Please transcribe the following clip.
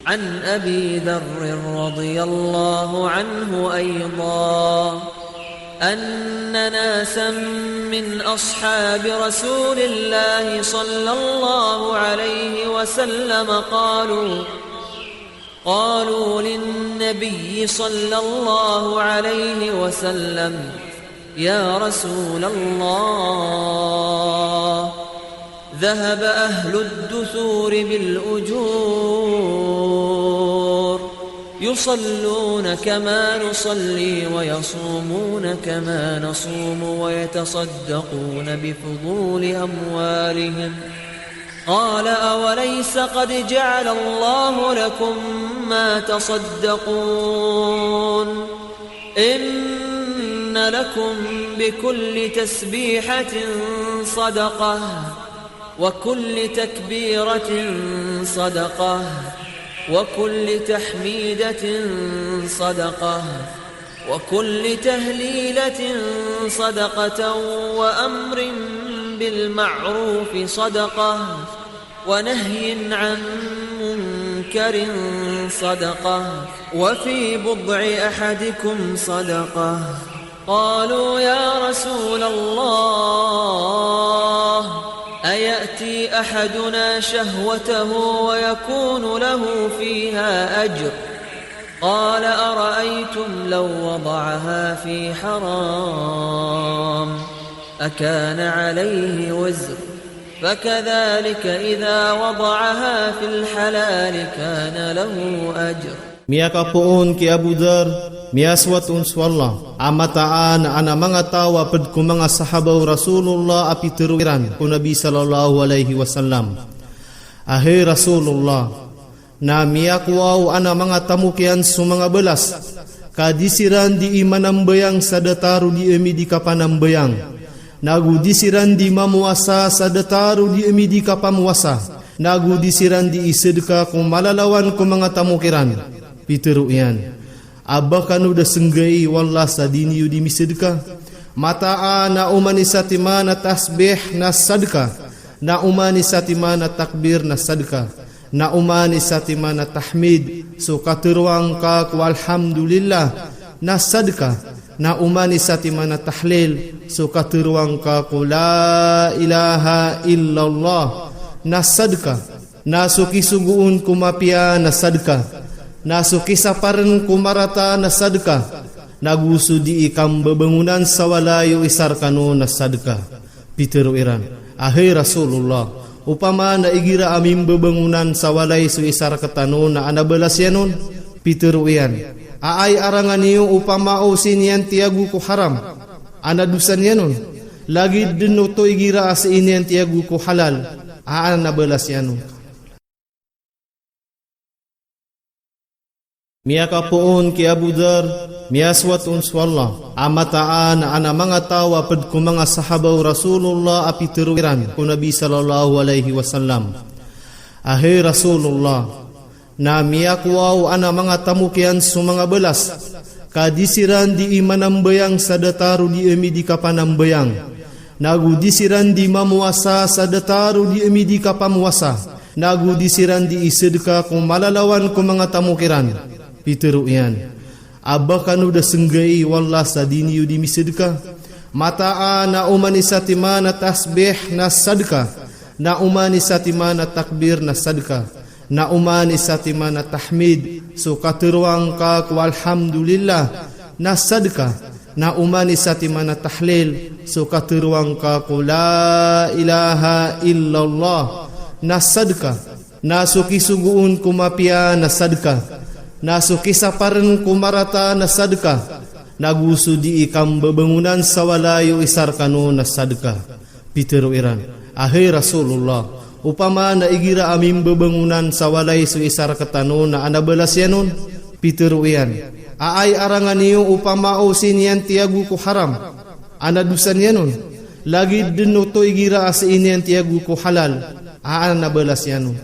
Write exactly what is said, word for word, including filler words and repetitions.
عن أبي ذر رضي الله عنه أيضا أن ناسا من أصحاب رسول الله صلى الله عليه وسلم قالوا، قالوا للنبي صلى الله عليه وسلم: يا رسول الله، ذهب أهل الدثور بالأجور، يصلون كما نصلي ويصومون كما نصوم ويتصدقون بفضول أموالهم. قال: أوليس قد جعل الله لكم ما تصدقون؟ إن لكم بكل تسبيحة صدقة، وكل تكبيرة صدقة، وكل تحميدة صدقة، وكل تهليلة صدقة، وأمر بالمعروف صدقة، ونهي عن منكر صدقة، وفي بضع أحدكم صدقة. قالوا: يا رسول الله، أيأتي أحدنا شهوته ويكون له فيها أجر؟ قال: أرأيتم لو وضعها في حرام أكان عليه وزر؟ فكذلك إذا وضعها في الحلال كان له أجر. Miyakapoon ki Abu Dhar, miyasoat on so Allah, a mataan a adn a manga taw a pd ko manga sahaba o Rasulullah a pitharo iran ko Nabi sallallahu alaihi wasallam a, hay Rasulullah, na miyakowa o adn a manga tamok iyan so manga balas, ka di siran dii manambayang sa datar o dii ami dii kapanambayang, nago di siran dii mamowasa sa datar o dii ami dii kapamowasa, nago di siran dii sedka ko malalawan ko manga tamok iran. Pitharo iyan a ba kano da senggai o Allah sa di niyo dii misedka. Mataan a oman i satiman a tasbih na sadka, na oman i satiman a takbir na sadka, na oman i satiman a tahmid so katharo angka ko alhamdulillah na sadka, na oman i satiman a tahlil so katharo angka ko la ilaha illallah na sadka, na so kisogoon ko mapiya na sadka, na so kisaparen ko marata na sadka, nago so dii kambabangonan sa walay o isa rekano na sadka. Pitharo iran a, hay Rasulullah, opama na igira a mimbabangonan sa walay so isa rektano na adn a balas iyan on? Pitharo iyan a, ay arangan iyo opama o sii niyan tiyago ko haram, adn a dosa niyan on. Lagid den oto igira a sii niyan tiyago ko halal, adn a balas iyan on. Miyakapoon ki Abu Dhar, miyasoat on so Allah, a mataan a adn a manga taw a pd ko manga sahaba o Rasulullah a pitharo iran ko Nabi sallallahu alaihi wasallam a, hay Rasulullah, na miyakowa o adn a manga tamok iyan so manga balas, ka di siran dii manambayang sa datar o dii ami dii kapanambayang, nago di siran dii mamowasa sa datar o dii ami dii kapamowasa, nago di siran dii sedka ko malalawan ko manga tamok iran. Pitharo iyan a ba kano da senggai o Allah sa di niyo dii misedka. Mataan a oman i satiman a tasbih na sadka, na oman i satiman a takbir na sadka, na oman i satiman a tahmid so katharo angka ko alhamdulillah na sadka, na oman i satiman a tahlil so katharo angka ko la ilaha illallah na sadka, na so kisogoon ko mapiya na sadka, na so kisaparen ko marata na sadka, nago so dii kambabangonan sa walay o isa rekano na sadka. Pitharo iran a, hay Rasulullah, opama na igira a mimbabangonan sa walay so isa rektano na adn a balas iyan on? Pitharo iyan a, ay arangan iyo opama o sii niyan tiyago ko haram, adn a dosa niyan on. Lagid den oto igira a sii niyan tiyago ko halal, adn a balas iyan on.